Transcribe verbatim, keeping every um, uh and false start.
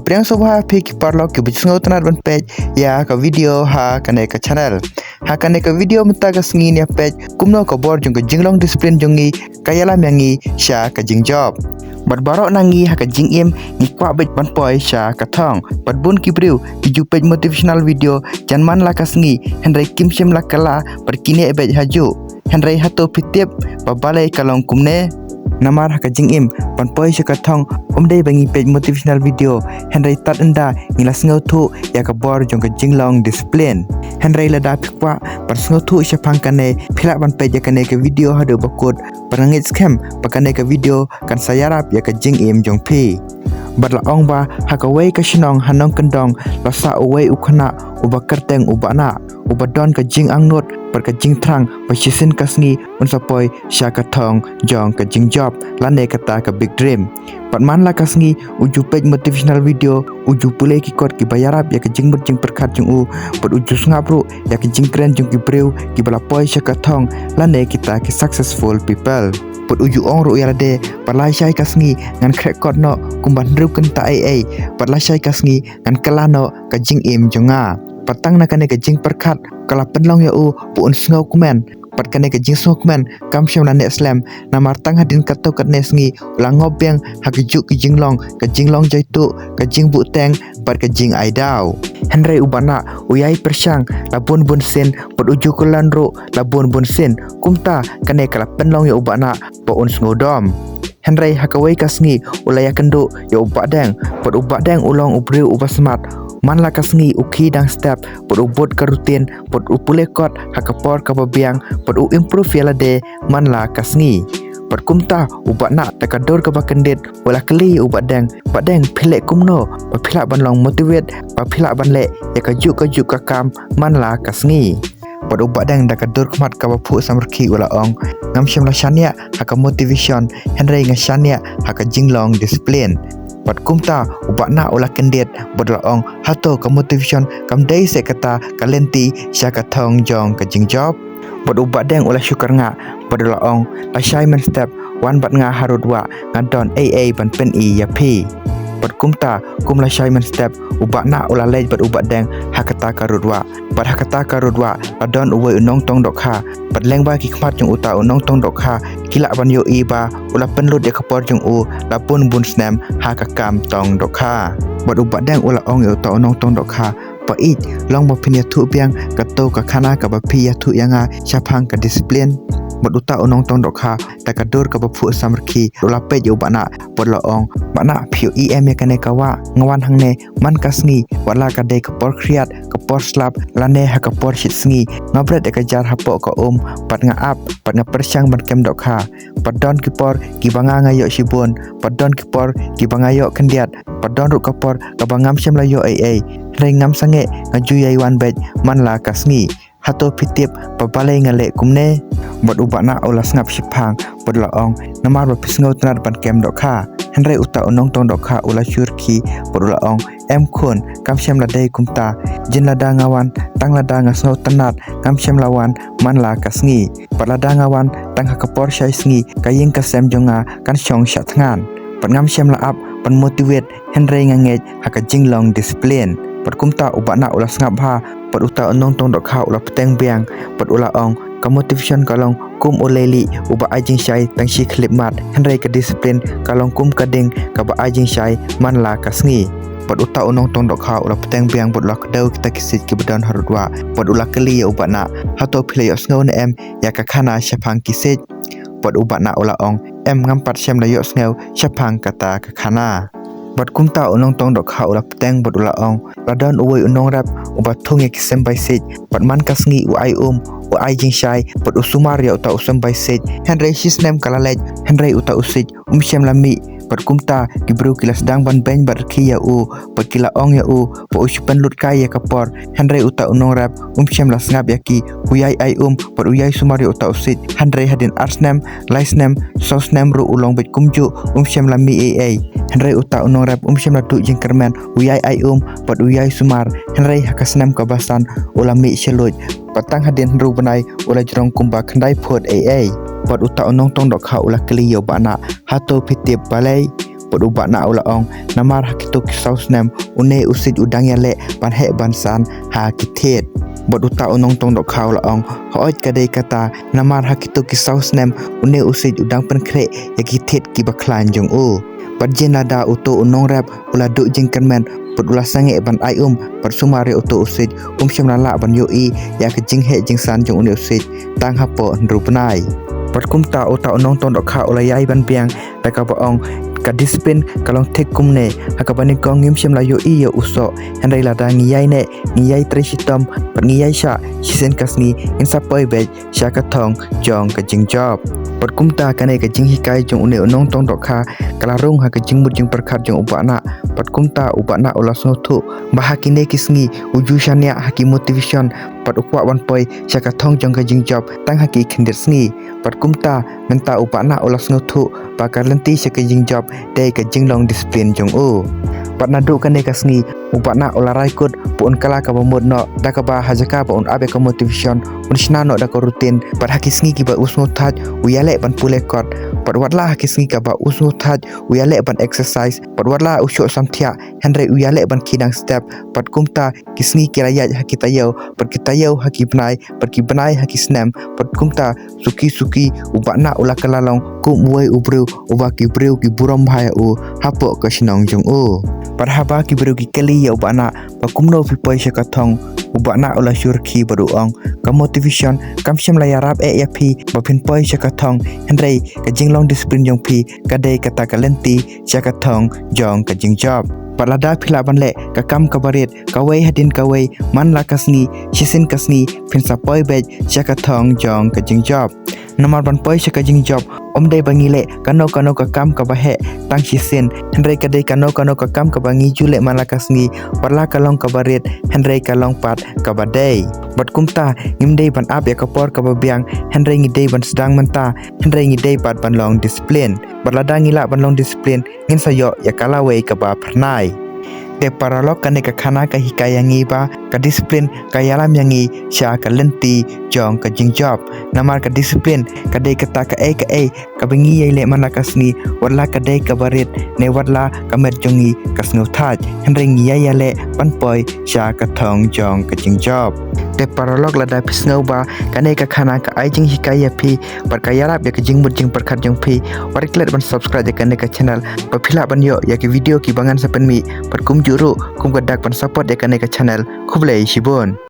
Pdiang sngewbha phi ki paralok kiba ju sngewtynnat ban peit ïa ka video ha kane ka channel. Ha kane ka video mynta ka sngi ngin ïa peit kumno ka bor jong ka jinglong discipline jong ngi ka ïalam ïa ngi sha ka jingjop. Bad baroh na ngi ha ka jingim ngi kwah beit ban poi sha ka thong. Bad bun ki briew ki ju peit motivational video jan man la ka sngi, hynrei kim shym la kylla bad ki neh beit hajuh. Hynrei hato phi tip ba balei ka long kumne? Namar ha ka jingim ban poi sha ka thong, ym dei ba ngi peit motivational video, hynrei tad ynda ngi la sngewthuh ïa ka bor jong ka jinglong discipline. Hynrei lada phi kwah ban sngewthuh shaphang kane, phi lah ban peit ïa kane ka video haduh ba kut, bad nga ngeit skhem ba kane ka video kan sa ïarap ïa ka jingim jong phi. Bad la ong ba ha kawei ka shnong ha nongkyndong la sah uwei u khynnah uba kyrteng u Bahnah, uba don ka jingangnud bad ka jingthrang ba shisien ka sngi un sa poi sha ka thong jong ka jingjop lane kata ka big dream. Bad man la ka sngi u ju peit motivational video, u ju pule ki kot kiba ïarap ïa ka jingmut jingpyrkhat jong u, bad u ju sngap ruh ïa ka jingkren jong ki briew kiba la poi sha ka thong lane kita ki successful people. Bad u ju ong ruh ïa lade ba lashai ka sngi ngan khreh kot noh kumba hynriew kynta ei ei, bad lashai ka sngi ngan kylla noh ka jingim jong nga. Bad tang na kane ka jingpyrkhat ka la pynlong ïa u ba un sngewkmen. Bad kane ka jingsngewkmen kam shym la neh slem, namar tang hadien katto katne sngi u la ngop biang ha kajuh ka jinglong, ka jinglong jaituh, ka jingbuhteng bad ka jingai daw. Hynrei u Bahnah u ïai pyrshang la bun bun sien bad u ju kylla ruh la bun bun sien. Kumta kane ka la pynlong ïa u Bahnah ba un sngewdom. Hynrei ha kawei ka sngi u la ïakynduh ïa u Bahdeng, bad u Bahdeng u long u briew uba smat. Man la ka sngi u khie dang step bad u bud ka routine, bad u pule kot ha ka por kaba biang, bad u improve ïa lade man la ka sngi. Bad kumta u Bahnah da ka dur kaba kyndit u la kylli ïa u Bahdeng, Bahdeng, phi leh kumno ba phi lah ban long motivate, ba phi lah ban leh ïa kajuh kajuh ka kam man la ka sngi? Bad u Bahdeng da ka dur khmat kaba phuh samrkhie u la ong, ngam shym la shaniah ha ka motivation, hynrei nga shaniah ha ka jinglong discipline. Bad kumta u Bahnah u la kyndit bad u la ong, hato ka motivation kam dei seh kata ka lynti sha ka thong jong ka jingjop? Bad u Bahdeng u la shu kyrngah bad u la ong, lashai mynstep wan bad nga harud wah, nga don ei ei ban pyni ïa phi. Bad kumta kum lashai mynstep u Bahnah u la leit bad u Bahdeng ha kata ka rud wah. Bad ha kata ka rud wah la don uwei u nongtong dohkha. Bad lyngba ki khmat jong uta u nongtong dohkha ki lah ban ïohi ba u la pynlut ïa ka por jong u la bun bun snem ha ka kam tong dohkha. Bad u Bahdeng u la ong ïa uta u nongtong dohkha, ba ïeit, long ba phin ïathuh biang kato ka khana kaba phi ïathuh ïa nga shaphang ka discipline. Bad uta u nongtong dohkha da ka dur kaba phuh samrkhie u la peit ïa u Bahnah bad u la ong, Bahnah, phi ïohi em ïa kane ka wah? Nga wan hangne man ka sngi, wat la ka dei ka por khriat, ka por slap, lane ha ka por shit sngi, nga bret ïa ka jar hapoh ka um bad nga ap bad nga pyrshang ban kem dohkha. Bad don ki por kiba nga nga ïoh shibun, bad don ki por kiba nga ïoh khyndiat, bad don ruh ka por kaba ngam shym la ïoh ei ei. Hynrei ngam sangeh, nga ju ïai wan beit man la ka sngi. Hato phi tip ba balei nga leh kumne? Bad u Bahnah u la sngap shiphang bad u la ong, namar ba phi sngewtynnat ban kem dohkha. Hynrei uta u nongtong dohkha u la shu rkhie bad u la ong, em khun, kam shym la dei kumta. Jin lada nga wan tang lada nga sngewtynnat, ngam shym la wan man la ka sngi. Bad lada nga wan tang ha ka por shai sngi, ka ïing ka sem jong nga kan shong shah thngan. Bad ngam shym la ap ban motivate, hynrei nga ngeit ha ka jinglong discipline. Bad kumta u Bahnah u la sngap bha bad uta u nongtong dohkha u la bteng biang bad u la ong, ka motivation ka long kum u leilieh uba ai jingshai tang shi khyllipmat, hynrei ka discipline ka long kum ka ding kaba ai jingshai man la ka sngi. Bad uta u nongtong dohkha u la bteng biang bad u la kdew kita ki siej kiba don harud wah bad u la kylli ïa u Bahnah, hato phi la ïohsngew ne em ïa ka khana shaphang ki siej? Bad u Bahnah u la ong, em, ngam pat shym la ïohsngew shaphang kata ka khana. Bad kumta u nongtong dohkha u la bteng bad u la ong, la don uwei u nongrep uba thung ïa ki symbai siej. Bad man ka sngi u ai um, u ai jingshai bad u sumar ïa uta u symbai siej. Hynrei shi snem ka la leit, hynrei uta u siej um shym la mih. Bad kumta ki briew ki la sdang ban beiñ bad rkhie ïa u, bad ki la ong ïa u ba u shu pynlut kai ïa ka por. Hynrei uta u nongrep um shym la sngap ïa ki, u ïai ai um bad u ïai sumar ïa uta u siej. Hynrei hadien ar snem, lai snem, saw snem ruh u long beit kumjuh, um shym la mih ei ei. Hynrei uta u nongrep um shym la duh jingkyrmen, u ïai ai um bad u ïai sumar. Hynrei ha ka snem kaba san u la mih shaluid. Bad tang hadien hynriew bnai u la jrong kumba khyndai phut ei ei. Bad uta u nongtong dohkha u la kylli ïa u Bahnah, hato phi tip balei? Bad u Bah Nah u la ong, namar ha kito ki saw snem une u siej u dang ïaleh ban heh ban san ha ki thied. Bad uta u nongtong dohkha u la ong, hooid ka dei kata, namar ha kito ki saw snem une u siej u dang pynkhreh ïa ki thied kiba khlaiñ jong u. Bad jin lada uto u nongrep u la duh jingkyrmen bad u la sangeh ban ai um bad sumar ïa uto u siej, um shym la lah ban ïohi ïa ka jingheh jingsan jong une u siej tang hapoh hynriew bnai. Bad kumta uta u nongtong dohkha u la ïai ban biang da kaba ong, ka discipline ka long thik kumne, ha kaba nyngkong ngim shym la ïohi ïa u soh, hynrei lada ngi ïai neh, ngi ïai trei shitom bad ngi ïai shah shisien ka sngi, ngin sa poi beit sha ka thong jong ka jingjop. Bad kumta kane ka jinghikai jong une u nongtong dohkha ka la rung ha ka jingmut jingpyrkhat jong u Bah Nah. Bad kumta u Bah Nah u la sngewthuh ba ha kine ki sngi u ju shaniah ha ki motivation bad u kwah ban poi sha ka thong jong ka jingjop tang ha ki khyndiat sngi. Bad kumta mynta u Bah Nah u la sngewthuh ba ka lynti sha ka jingjop dei ka jinglong discipline jong u. Bad naduh kane ka sngi u Bah Nah u la rai kut ba un kylla kaba mut noh, da kaba ha jaka ba un ap ïa ka motivation, un shna noh da ka routine. Bad ha ki sngi kiba u sngewthait u ïaleh ban pule kot. Bad watla ha ki sngi kaba u sngewthait u ïaleh ban exercise. Bad watla u shoh samthiah, hynrei u ïaleh ban khie dang step. Bad kumta ki sngi ki la ïaid ha ki taïew, bad ki taïew ha ki bnai, bad ki bnai ha ki snem. Bad kumta suki suki u Bah Nah u la kylla long kum uwei u briew uba ki briew ki burom bha ïa u hapoh ka shnong jong u. Bad haba ki briew ki kylli ïa u Bah Nah ba kumno phi poi sha ka thong, u Bah Nah u la shu rkhie bad u ong, ka motivation kam shym la ïarap eh ïa phi ba phin poi sha ka thong, hynrei ka jinglong discipline jong phi ka dei kata ka lynti sha ka thong jong ka jingjop. Bad lada phi lah ban leh ka kam kaba rit kawei hadien kawei man la ka sngi, shisien ka sngi phin sa poi beit sha ka thong jong ka jingjop. Namar ban poi sha ka jingjop ym dei ba ngi leh kano kano ka kam kaba heh tang shisien, hynrei ka dei kano kano ka kam kaba ngi ju leh man la ka sngi, watla ka long kaba rit hynrei ka long pat kaba dei. Bad kumta ngim dei ban ap ïa ka por kaba biang, hynrei ngi dei ban sdang mynta, hynrei ngi dei pat ban long discipline. Bad lada ngi lah ban long discipline, ngin sa ïoh ïa ka lawei kaba phyrnai. Te paralok, kane ka khana ka hikai ïa ngi ba ka discipline ka ïalam ïa ngi sha ka lynti jong ka jingjop. Namar ka discipline ka dei kata kaei kaei kaba ngi ïai leh man la ka sngi, watla ka dei kaba rit ne watla ka met jong ngi ka sngewthait, hynrei ngi ïai ïaleh ban poi sha ka thong jong ka jingjop. Te paralok, lada phi sngew ba kane ka khana ka ai jinghikai ïa phi bad ka ïarap ïa ka jingmut jingpyrkhat jong phi, wat klet ban subscribe ïa kane ka channel ba phi lah ban ïoh ïa ki video kiba ngan sa pynmih, bad kumjuh ruh kum ka dak ban support ïa kane ka channel. Khublei shibun.